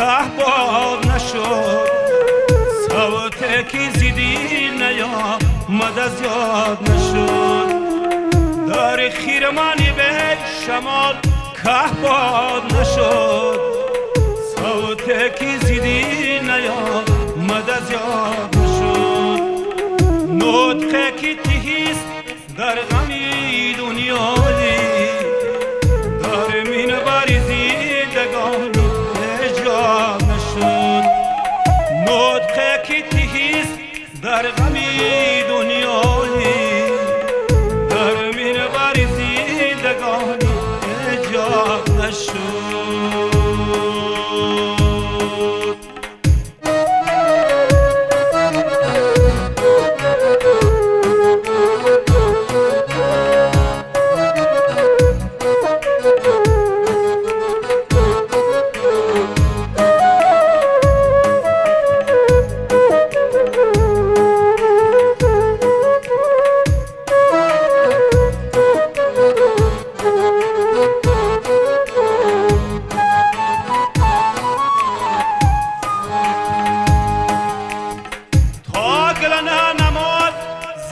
کهباد نشد صوت که زیدی نیامد از یاد نشد در خیرمانی به شمال کهباد نشد صوت که زیدی نیامد از یاد نشد نطقه که تهیست در غمی دنیایی در منبر زندگانی ایجاد نشد نطقه که تهیست در غمی دنیایی در منبر زندگانی ایجاد نشد.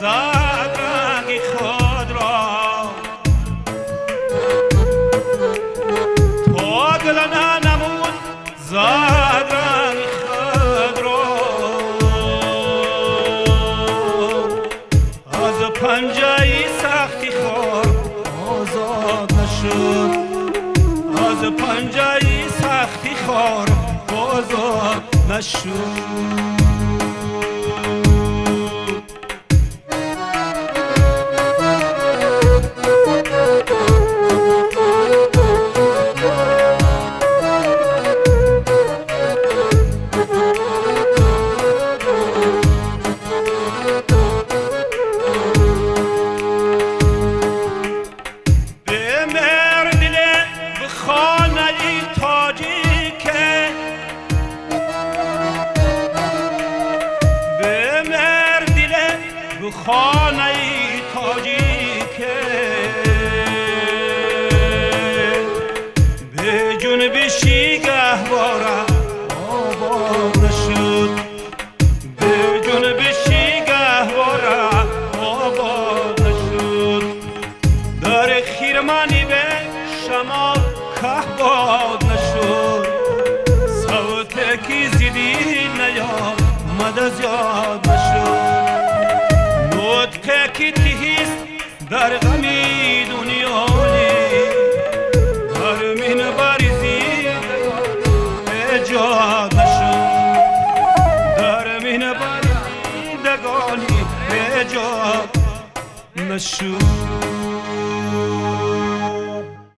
زد رنگ خود را تا گل ننمود زد رنگ خود را از پنجه سختی خار آزاد نشد از پنجه سختی خار آزاد نشد. خانه تاجیکه به جنبشی گهواره آباد نشد به جنبشی گهواره آباد نشد در خیرمانی به شمال کهباد نشد صوت که زیدی نیامد از یاد نشد نطقه که تهیست در غمی دنیایی در منبر زندگانی ایجاد نشد در منبر زندگانی ایجاد نشد.